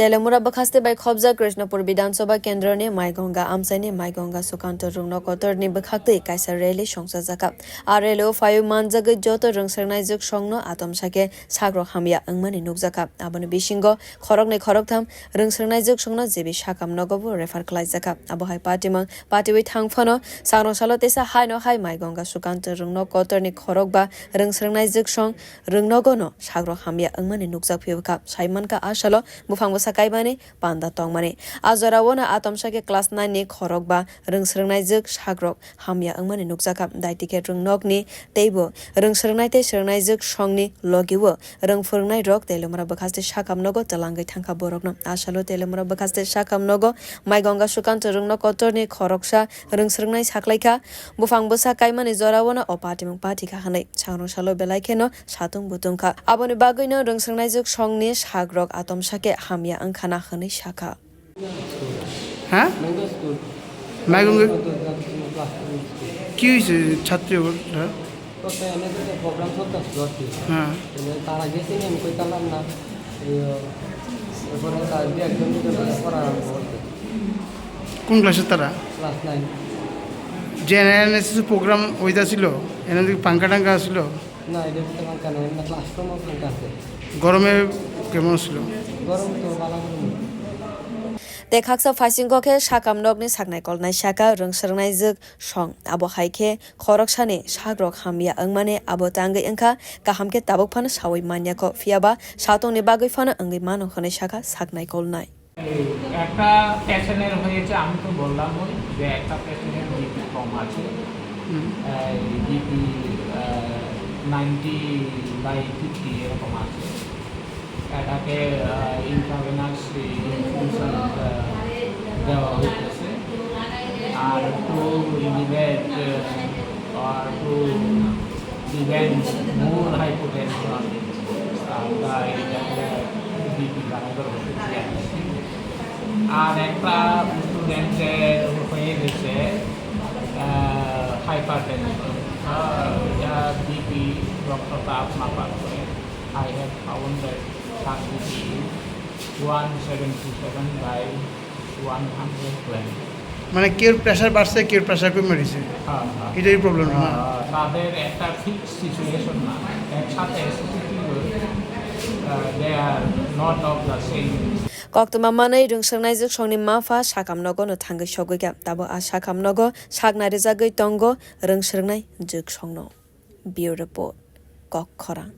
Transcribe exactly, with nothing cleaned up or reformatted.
Telemura bwkhaste bai khobjak Krishnapur Bidhan Sabha Kendroni Maigonga amchaini Maigonga Sukanto Rungno kotorni bwkhaktwi kaisa rally songchajakha. A rally-o phaiwi manjagwi joto rwngsrwngnaijwk songno atomsa khe sakrok hamya wngmani nukjakha. Aboni bisingo khoroknwi khoroktham rwngsrwngnaijwk songno J B sakam nogo bo refer khlaijakha. Abo hai patimang patiwi thang phano sangrong salo teisa haino hai Maigonga Sukanto Rungno kotorni khorokba rwngsrwngnaijwk song Rwngnogono sakrok hamya wngmani nukjak phiyokha. Saimankha a salo buphang bwsa kaimani panda tongmani. A joraono atomsa khe class nine ni khorokba rwngsrwngnaijwk sakrok hamya wngmani nukjakha. Daiti khe rwngnokni teibo rwngsrwngnai tei swrwngnaijwk songni logi-o rwngphwrwngnairok Telemura bwkhaste sakam nogo twlangwi thangkha borokno. A salo Telemura bwkhaste sakam nogo Maigonga Sukanto Rungno kotorni khoroksa rwngsrwngnai saklaikha. Buphang bwsa kaimani joraono o patimung pathikha hwnwi sangrong salo belai kheno satung butung kha. Aboni bagwino rwngsrwngnaijwk songni sakrok atomsa khe hamya wngkhana hwnwi sakha. হ্যাঁ? Maigonga কি হয়েছে ছাত্রী ওর? হ্যাঁ? তো তো এনে তো প্রোগ্রাম চলতেছিল আর কি। হ্যাঁ। মানে তারা গেছে নি আমি কইতাম না। এই, এরপরে তার দু একজন দুজন করে পড়া আরম্ভ করছে। কোন ক্লাসে তারা? Class nine. যে এনএনএসএস প্রোগ্রাম ওইটা ছিল, এনে কি পাঙ্কা টাঙ্কা ছিল? না, এটা তো পাঙ্কা না, এমনি ক্লাসরুমও পাঙ্কা আছে। গরমে কেমন ছিল? গরম তো বালা গরম। Tei khaksa phaisingo khe sakam nokni saknai kolnai saka rwngsrwngnaijwk song. Abo hai khe khoroksani sakrok hamya wngmani abo tangwi wngkha, kaham khe tabuk phano saui manya kho, phiyaba satongni bagwi phano wngwi mano hwnwi sakha saknai kolnai. একটা পেশেন্টের হয়েছে, আমি তো বললামই যে একটা পেশেন্টের বিপি কম আছে, হুম। এই বিপি, আহ, নাইনটি বাই ফিফটি এরকম আছে। এটাকে, আহ, ইন্ট্রাভেনাস ইনফিউশন, আহ, দেওয়া হইতেছে। আর টু ইলিভেট, আহ, আর টু ইভেন মোর হাইপোটেনশন, আমরা এটাকে বিপি বাড়ানোর ওষুধ দিয়ে আসছি। আর একটা স্টুডেন্টের হয়ে গেছে, আহ, হাইপারটেনশন, আহ, এটা বিপি, রক্তচাপ মাপার পরে I have found that her BP is one seventy seven by one hundred twenty। মানে কেউর প্রেশার বাড়ছে, কেউর প্রেশার কমে গেছে, হ্যাঁ, হ্যাঁ। এটাই প্রবলেম না? হ্যাঁ, তাদের একটা ফিক্সড সিচুয়েশন না, একসাথে এসোসিয়েটেড, আহ, they are not of the same। Koktwma manwi rwngsrwngnaijwk songni mapha sakam nogo no thangwi sogwi kha, tabo a sakam nogo sakna rwjagwi tongo rwngsrwngnai jwk songno. Bureau Report, Kok Khorang.